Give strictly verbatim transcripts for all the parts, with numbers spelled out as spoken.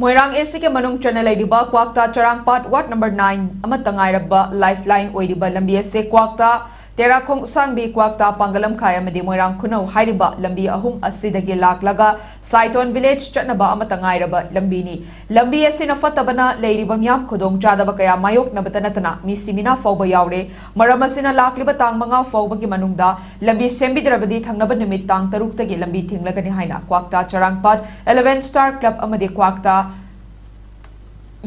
ꯃꯣꯏꯔꯥꯡ ꯑꯦꯁꯤꯒꯤ ꯃꯅꯨꯡ ꯆꯟꯅ ꯂꯩꯔꯤꯕ ꯀ꯭ꯋꯥꯛꯇꯥ ꯆꯔꯥꯡꯄꯥꯠ ꯋꯥꯔꯗ ꯅꯝꯕꯔ ꯅꯥꯏꯟ ꯑꯃꯠꯇ ꯉꯥꯏꯔꯕ ꯂꯥꯏꯐꯂꯥꯏꯟ ꯑꯣꯏꯔꯤꯕ ꯂꯝꯕꯤ ꯑꯁꯤ ꯀ꯭ꯋꯥꯛꯇꯥ, ꯇꯦꯔꯥꯈꯣꯡ ꯁꯥꯡꯕꯤ, ꯀ꯭ꯋꯥꯛꯇꯥ, ꯄꯥꯡꯒꯂꯝꯈꯥꯏ ꯑꯃꯗꯤ ꯃꯣꯏꯔꯥꯡ ꯈꯨꯅꯧ ꯍꯥꯏꯔꯤꯕ ꯂꯝꯕꯤ ꯑꯍꯨꯝ ꯑꯁꯤꯗꯒꯤ ꯂꯥꯛꯂꯒ ꯁꯥꯏꯇꯣꯟ ꯚꯤꯂꯦꯖ ꯆꯠꯅꯕ ꯑꯃꯠꯇ ꯉꯥꯏꯔꯕ ꯂꯝꯕꯤꯅꯤ꯫ ꯂꯝꯕꯤ ꯑꯁꯤꯅ ꯐꯠꯇꯕꯅ ꯂꯩꯔꯤꯕ ꯃꯤꯌꯥꯝ ꯈꯨꯗꯣꯡꯆꯥꯗꯕ ꯀꯌꯥ ꯃꯥꯌꯣꯛꯅꯕꯇ ꯅꯠꯇꯅ ꯃꯤ ꯁꯤꯃꯤꯅꯥ ꯐꯥꯎꯕ ꯌꯥꯎꯔꯦ꯫ ꯃꯔꯝ ꯑꯁꯤꯅ ꯂꯥꯛꯂꯤꯕ ꯇꯥꯡ ꯃꯉꯥ ꯐꯥꯎꯕꯒꯤ ꯃꯅꯨꯡꯗ ꯂꯝꯕꯤ ꯁꯦꯝꯕꯤꯗ꯭ꯔꯕꯗꯤ ꯊꯪꯅꯕ ꯅꯨꯃꯤꯠ ꯇꯥꯡ ꯇꯔꯨꯛꯇꯒꯤ ꯂꯝꯕꯤ ꯊꯤꯡꯂꯒꯅꯤ ꯍꯥꯏꯅ ꯀ꯭ꯋꯥꯛꯇꯥ ꯆꯔꯥꯡꯄꯥꯠ ꯏꯂꯦꯚꯦꯟ ꯁ꯭ꯇꯥꯔ ꯀ꯭ꯂꯕ ꯑꯃꯗꯤ ꯀ꯭ꯋꯥꯛꯇꯥ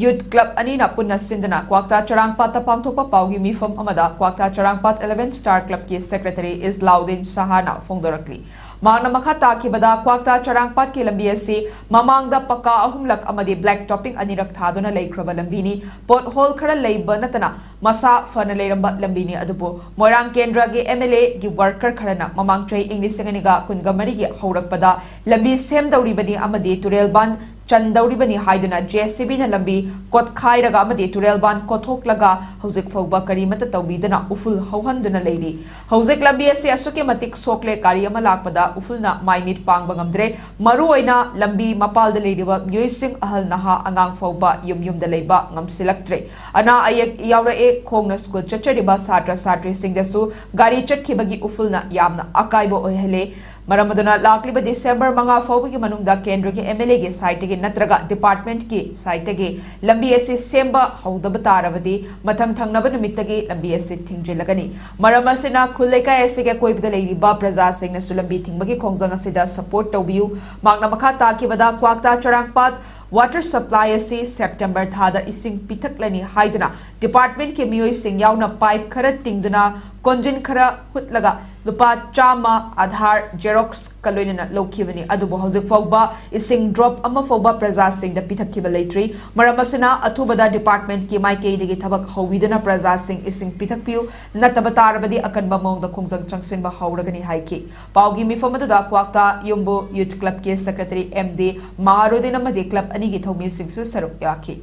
ꯌꯨꯊ ꯀ꯭ꯂꯕ ꯑꯅꯤꯅ ꯄꯨꯟꯅ ꯁꯤꯟꯗꯨꯅ ꯀ꯭ꯋꯥꯛꯇꯥ ꯆꯔꯥꯡꯄꯥꯠꯇ ꯄꯥꯡꯊꯣꯛꯄ ꯄꯥꯎꯒꯤ ꯃꯤꯐꯝ ꯑꯃꯗ ꯀ꯭ꯋꯥꯛꯇꯥ ꯆꯔꯥꯡꯄꯥꯠ ꯏꯂꯦꯚꯦꯟ ꯁ꯭ꯇꯥꯔ ꯀ꯭ꯂꯕꯀꯤ ꯁꯦꯀ꯭ꯔꯦꯇꯔꯤ ꯏꯁꯂꯥꯎꯗꯤꯟ ꯁꯍꯥꯅ ꯐꯣꯡꯗꯣꯔꯛꯂꯤ꯫ ꯃꯍꯥꯛꯅ ꯃꯈꯥ ꯇꯥꯈꯤꯕꯗ, ꯀ꯭ꯋꯥꯛꯇꯥ ꯆꯔꯥꯡꯄꯥꯠꯀꯤ ꯂꯝꯕꯤ ꯑꯁꯤ ꯃꯃꯥꯡꯗ ꯄꯀꯥ ꯑꯍꯨꯝꯂꯛ ꯑꯃꯗꯤ ꯕ꯭ꯂꯦꯛ ꯇꯣꯄꯤꯡ ꯑꯅꯤꯔꯛ ꯊꯥꯗꯨꯅ ꯂꯩꯈ꯭ꯔꯕ ꯂꯝꯕꯤꯅꯤ꯫ ꯄꯣꯠ ꯍꯣꯜ ꯈꯔ ꯂꯩꯕ ꯅꯠꯇꯅ ꯃꯁꯥ ꯐꯅ ꯂꯩꯔꯝꯕ ꯂꯝꯕꯤꯅꯤ꯫ ꯑꯗꯨꯕꯨ ꯃꯣꯏꯔꯥꯡ ꯀꯦꯟꯗ꯭ꯔꯒꯤ ꯑꯦꯝ ꯑꯦꯜ ꯑꯦꯒꯤ ꯋꯥꯔꯀꯔ ꯈꯔꯅ ꯃꯃꯥꯡ ꯆꯍꯤ ꯏꯪ ꯂꯤꯁꯤꯡ ꯑꯅꯤꯒ ꯀꯨꯟꯒ ꯃꯔꯤꯒꯤ ꯍꯧꯔꯛꯄꯗ ꯂꯝꯕꯤ ꯁꯦꯝꯗꯧꯔꯤꯕꯅꯤ ꯑꯃꯗꯤ ꯇꯨꯔꯦꯜꯕꯥꯟ ꯆꯟꯗꯧꯔꯤꯕꯅꯤ ꯍꯥꯏꯗꯨꯅ ꯖꯦ ꯁꯤ ꯕꯤꯅ ꯂꯝꯕꯤ ꯀꯣꯠꯈꯥꯏꯔꯒ ꯑꯃꯗꯤ ꯇꯨꯔꯦꯜꯕꯥꯟ ꯀꯣꯠꯊꯣꯛꯂꯒ ꯍꯧꯖꯤꯛ ꯐꯥꯎꯕ ꯀꯔꯤꯃꯠꯇ ꯇꯧꯕꯤꯗꯅ ꯎꯐꯨꯜ ꯍꯧꯍꯟꯗꯨꯅ ꯂꯩꯔꯤ꯫ ꯍꯧꯖꯤꯛ ꯂꯝꯕꯤ ꯑꯁꯤ ꯑꯁꯨꯛꯀꯤ ꯃꯇꯤꯛ ꯁꯣꯛꯂꯦ, ꯒꯥꯔꯤ ꯑꯃ ꯂꯥꯛꯄꯗ ꯎꯐꯨꯜꯅ ꯃꯥꯏ ꯃꯤꯠ ꯄꯥꯡꯕ ꯉꯝꯗ꯭ꯔꯦ꯫ ꯃꯔꯨꯑꯣꯏꯅ ꯂꯝꯕꯤ ꯃꯄꯥꯜꯗ ꯂꯩꯔꯤꯕ ꯃꯤꯑꯣꯏꯁꯤꯡ, ꯑꯍꯜ ꯅꯍꯥ, ꯑꯉꯥꯡ ꯐꯥꯎꯕ ꯌꯨꯝ ꯌꯨꯝꯗ ꯂꯩꯕ ꯉꯝꯁꯤꯜꯂꯛꯇ꯭ꯔꯦ꯫ ꯑꯅꯥ ꯑꯌꯦꯛ ꯌꯥꯎꯔꯛꯑꯦ, ꯈꯣꯡꯅ ꯁ꯭ꯀꯨꯜ ꯆꯠꯆꯔꯤꯕ ꯁꯥꯇ꯭ꯔ ꯁꯥꯇ꯭ꯔꯤꯁꯤꯡꯗꯁꯨ ꯒꯥꯔꯤ ꯆꯠꯈꯤꯕꯒꯤ ꯎꯐꯨꯜꯅ ꯌꯥꯝꯅ ꯑꯀꯥꯏꯕ ꯑꯣꯏꯍꯜꯂꯦ꯫ ꯃꯔꯝ ꯑꯗꯨꯅ ꯂꯥꯛꯂꯤꯕ ꯗꯤꯁꯦꯝꯕꯔ ꯃꯉꯥ ꯐꯥꯎꯕꯒꯤ ꯃꯅꯨꯡꯗ ꯀꯦꯟꯗ꯭ꯔꯒꯤ ꯑꯦꯝ ꯑꯦꯜ ꯑꯦꯒꯤ ꯁꯥꯏꯠꯇꯒꯤ ꯅꯠꯇ꯭ꯔꯒ ꯗꯤꯄꯥꯔꯠꯃꯦꯟꯠꯀꯤ ꯁꯥꯏꯠꯇꯒꯤ ꯂꯝꯕꯤ ꯑꯁꯤ ꯁꯦꯝꯕ ꯍꯧꯗꯕ ꯇꯥꯔꯕꯗꯤ ꯃꯊꯪ ꯊꯪꯅꯕ ꯅꯨꯃꯤꯠꯇꯒꯤ ꯂꯝꯕꯤ ꯑꯁꯤ ꯊꯤꯡꯖꯤꯜꯂꯒꯅꯤ꯫ ꯃꯔꯝ ꯑꯁꯤꯅ ꯈꯨꯜ ꯂꯩꯀꯥꯏ ꯑꯁꯤꯒꯤ ꯑꯀꯣꯏꯕꯗ ꯂꯩꯔꯤꯕ ꯄ꯭ꯔꯖꯥꯁꯤꯡꯅꯁꯨ ꯂꯝꯕꯤ ꯊꯤꯡꯕꯒꯤ ꯈꯣꯡꯖꯪ ꯑꯁꯤꯗ ꯁꯄꯣꯔꯠ ꯇꯧꯕꯤꯌꯨ꯫ ꯃꯍꯥꯛꯅ ꯃꯈꯥ ꯇꯥꯈꯤꯕꯗ, ꯀ꯭ꯋꯥꯛꯇꯥ ꯆꯔꯥꯡꯄꯥꯠ ꯋꯥꯇꯔ ꯁꯄ꯭ꯂꯥꯏ ꯑꯁꯤ ꯁꯦꯞꯇꯦꯝꯕꯔ ꯊꯥꯗ ꯏꯁꯤꯡ ꯄꯤꯊꯛꯂꯅꯤ ꯍꯥꯏꯗꯨꯅ ꯗꯤꯄꯥꯔꯠꯃꯦꯟꯠꯀꯤ ꯃꯤꯑꯣꯏꯁꯤꯡ ꯌꯥꯎꯅ ꯄꯥꯏꯞ ꯈꯔ ꯇꯤꯡꯗꯨꯅ ꯀꯣꯟꯖꯤꯟ ꯈꯔ ꯍꯨꯠꯂꯒ ꯂꯨꯄꯥ ꯆꯥꯝꯃ ꯑꯥꯙꯥꯔ ꯖꯦꯔꯣꯛꯁꯀ ꯂꯣꯏꯅꯅ ꯂꯧꯈꯤꯕꯅꯤ꯫ ꯑꯗꯨꯕꯨ ꯍꯧꯖꯤꯛ ꯐꯥꯎꯕ ꯏꯁꯤꯡ ꯗ꯭ꯔꯣꯞ ꯑꯃ ꯐꯥꯎꯕ ꯄ꯭ꯔꯖꯥꯁꯤꯡꯗ ꯄꯤꯊꯛꯈꯤꯕ ꯂꯩꯇ꯭ꯔꯤ꯫ ꯃꯔꯝ ꯑꯁꯤꯅ ꯑꯊꯨꯕꯗ ꯗꯤꯄꯥꯔꯠꯃꯦꯟꯠꯀꯤ ꯃꯥꯏꯀꯩꯗꯒꯤ ꯊꯕꯛ ꯍꯧꯕꯤꯗꯨꯅ ꯄ꯭ꯔꯖꯥꯁꯤꯡ ꯏꯁꯤꯡ ꯄꯤꯊꯛꯄꯤꯌꯨ, ꯅꯠꯇꯕ ꯇꯥꯔꯕꯗꯤ ꯑꯀꯟꯕ ꯃꯑꯣꯡꯗ ꯈꯣꯡꯖꯪ ꯆꯪꯁꯤꯟꯕ ꯍꯧꯔꯒꯅꯤ ꯍꯥꯏꯈꯤ꯫ ꯄꯥꯎꯒꯤ ꯃꯤꯐꯝ ꯑꯗꯨꯗ ꯀ꯭ꯋꯥꯛꯇꯥ ꯌꯨꯝꯕꯨ ꯌꯨꯊ ꯀ꯭ꯂꯕꯀꯤ ꯁꯦꯀ꯭ꯔꯦꯇꯔꯤ ꯑꯦꯝ ꯗꯤ ꯃꯍꯥꯔꯨꯗꯤꯟ ꯑꯃꯗꯤ ꯀ꯭ꯂꯕ ꯑꯅꯤꯒꯤ ꯊꯧꯃꯤꯁꯤꯡꯁꯨ ꯁꯔꯨꯛ ꯌꯥꯈꯤ꯫